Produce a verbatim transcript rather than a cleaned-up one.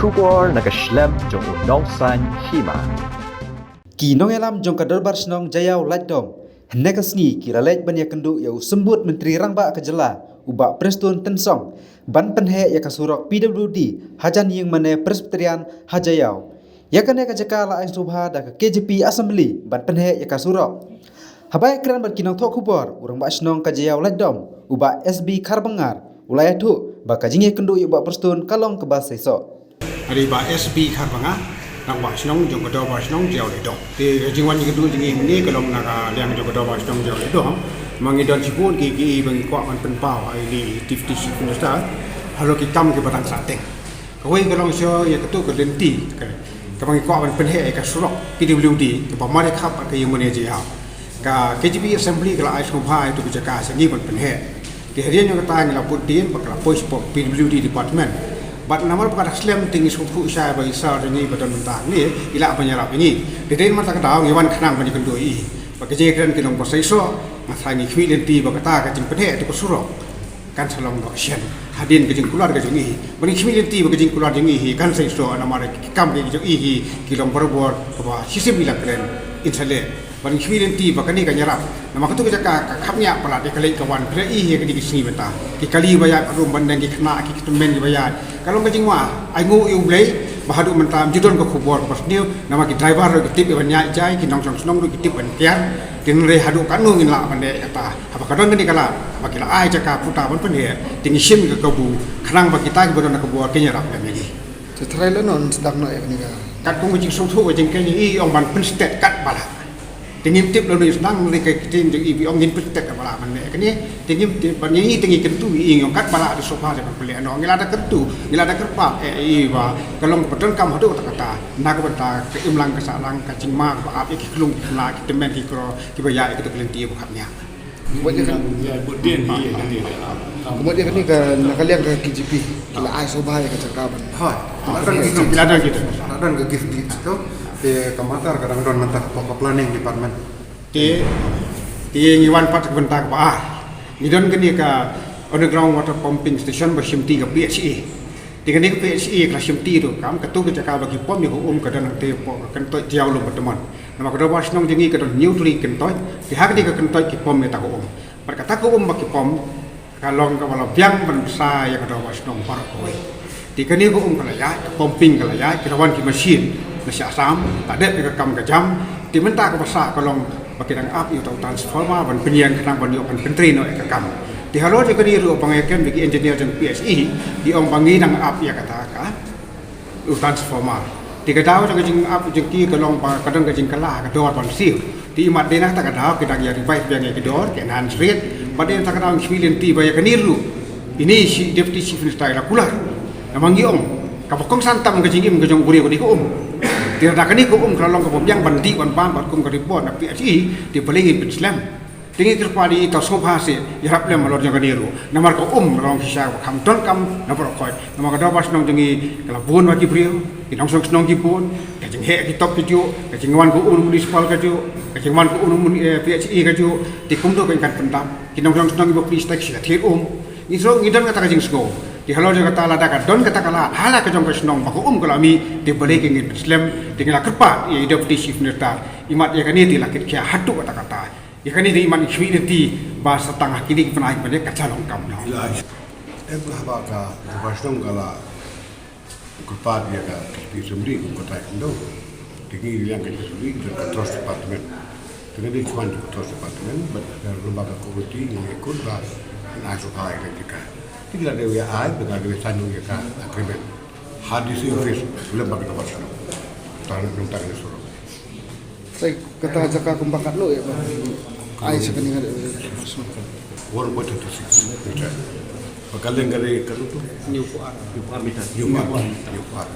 Khubor na ka shlem jong u nongsan hima. Ki nongïalam jong ka Dorbar Shnong Jaïaw Laitdom hynne ka sngi ki la leit ban ïakynduh ïa u Symbud Myntri Rangbah ka jylla, u Bah Prestone Tynsong, ban pynheh ïa ka surok P W D hajan ïing mane Presbyterian ha Jaïaw. Ïa kane ka jaka la ai sngewbha da ka K J P Assembly ban pynheh ïa ka surok. Haba ïakren bad ki nongthoh khubor, u Rangbah Shnong ka Jaïaw Laitdom, u Bah S B Kharbangar, u la ïathuh ba ka jingïakynduh ïa u Bah Prestone ka long kaba seisoh. Ïa u Bah S B Kharbangar, Rangbah Shnong jong ka Dorbar Shnong Jaïaw Laitdom. Te ka jingwan ïakynduh jong ngi mynne ka long na ka liang jong ka Dorbar Shnong Jaïaw Laitdom. Ma ngi don shibun ki, ki ba ngi kwah ban pynpaw ha i Deputy Chief Minister halor ki kam kiba dang sah teng. Kawei ka long shuh ïa katu ka lynti ka, kaba ngi kwah ban pynheh ïa ka surok P W D kaba mar ïa ka hap ka ïing mane Jaïaw. Ka K J P Assembly ka la ai sngewbha ïa katu ka jaka sha ngi ban pynheh. Te hadien jong kata ngi la bud dien ba ka la poi shapoh P W D Department. Bad namar ba ka dang slem te ngi sngewthuh shai ba i Sir jong ngi ba don mynta hangne i lah ban ïarap ïa ngi. Te dei namar kata ka daw ngi wan khnang ban ïakynduh ïa i. Bad ka jingïakren ka long ba seisoh, nga tharai ngi khmih lynti ba kata ka jingpynheh ïa katu ka surok kan sa long noh shen hadien ka jingkular ka jong i hi. Bad ngi khmih lynti ba ka jingkular jong i hi kan sa ïoh namar ki kam ki jong i hi ki long barabor kaba shisien i la kren in sa leh. Bad ngi khmih lynti ba kane kan ïarap namar katu ka jaka ka khapngiah palat ïa ka leit ka wan pyrshah i hi ha kine ki sngi mynta. Ki kali ba ïaid, ka rum ban deng, ki khynnah, ki tymmen kiba ïaid, ka long ka jingma ainguh ïa U Blei ba haduh mynta ym ju don ka khubor kaba sniew. Namar ki driver ruh ki tip ïa ban ïaid jai, ki nongshong shnong ruh ki tip ban kiar. Te hynrei haduh katno ngin lah ban leh kata? Haba ka don kane ka lad, haba ki la ai jaka puta ban pynheh, te ngi shim ka kabu khnang ba kita kiba don ka bor kin ïarap lem ïa ngi. Te tharai lano sdang noh ïa kane ka? Katkum ka jingsngewthuh ka jingkhein, i ong ban pynstet katba lah. Te ngim tip lano sdang, hynrei ka ktien jong i ba ong ngin pynstet katba lah ban leh kane. Te ngim tip, ban ïa ngi te ngi kyntu, i ong katba lah da sngewbha te ban pynleh noh. Ngi la da kyntu, ngi la da kyrpad ïa i ba ka long kaba donkam haduh katta katta na ka bynta ka imlang ka sahlang, ka jingma kaba ap ïa ki khlung ki khynnah, ki tymmen ki kro kiba ïaid ïa katu ka lynti ba khapngiah. Kumba ïa kane, ïa, bud dien hi ïa kane, ah, ah. Kumba ïa kane ka, na ka liang ka K J P ki la ai sngewbha ïa ka jaka ban. Hooid. Ki la don kita, ki la don kita. La don ka gift deed to. Te ka matter ka dang don mynta hapoh ka planning department. Te, te ngi wan pat ka bynta kaba ar. Ngi don kane ka underground water pumping station ba shimti ka P H E. Te kane ka P H E ka la shimti ruh kam, katu ka jaka ba ki pom ïa ka um ka don hangtei hapoh ka kyntoit Jaïaw Lum Batamon. Namar ka Dorbar Shnong jong ngi ka don hynñiew tylli ki kyntoit, te ha kane ka kyntoit ki pom ïa kata ka um. Bad kata ka um ba ki pom ka long kaba la biang ban bsa ïa ka Dorbar Shnong baroh kawei. Te kane ka um ka la ïaid, ka pumping ka la ïaid, ki la wan ki machine na sha Assam, la dep ïa ka kam ka jam. Te mynta kaba sah ka long ba ki dang ap ïa uta u transformer ban pynïeng khnang ban ïoh ban pyntrei noh ïa ka kam. Te halor jong kane ruh ba nga ïakren bad ki engineer jong P H E, ki ong ba ngi dang ap ïa kata ka u transformer. Te ka daw jong ka jingap jong ki ka long ba ka don ka jingkylla ka dor ban siew. Te imat dei na kata ka daw ki dang ïa revive biang ïa ki dor, ki enhance rate. Bad dei na kata ka daw ngi khmih lynti ba ïa kane ruh ine i Deputy Chief Minister i la kular. Namar ngi ong kaba kongsan tam ka jingim ka jong u briew ka dei ka um. Te lada kane ka um ka la long kaba biang ban dih ban bam bad kum ka report na P H E, te balei ngin pynslem? Te ngi kyrpad ïa i to sngewbha seh ïarap lem halor jong kane ruh. Namar ka um ka long shisha kaba kham donkam na baroh khoit. Namar ka Dorbar Shnong jong ngi ka la bun bha ki briew, ki nongshong shnong ki bun, ka jingheh ki top ki juh, ka jingwan ka um municipal ka juh, ka jingwan ka um mun-, eh, P H E ka juh. Te kumno kan kan pyndap? Ki nongshong shnong kiba plie stek shi la thied um. Ngi shu ngi don kata ka jingsngew. Te halor jong kata lada ka don kata ka lad ha la ka jong ka shnong ba ka um ka la mih, te balei ngin pynslem? Te ngi la kyrpad ïa i Deputy Chief Minister, imat ïa kane te la kit khia haduh katta katta. Ïa kane te imat ngi khmih lynti ba sa tang ha kine ki bnai ba dei ka jia long kam noh. Em, haba ka Dorbar Shnong ka la kyrpad ïa ka K J P Assembly kum ka trai khyndew. Te ngi liang ka K J P Assembly ka Trust Department. Te ngi dei shuwa ka Trust Department bad ka lem bad ka committee ngi ïakut ba ngin ai sngewbha ïa ka jaka. Te ngi la dei ïa ai bad ngi la dei sanu ïa ka agreement ha D C office lem bad ka Dorbar Shnong. Tang ngi tang ngi surok. Sai, kata jaka kumba katno ïa ba ai sha kane ka Dorbar Shnong? One point two six meter. Ba ka leng ka dei katno tu? Hynñiew phew ar. Hynñiew phew ar meter. Hynñiew phew ar. Hynñiew phew ar.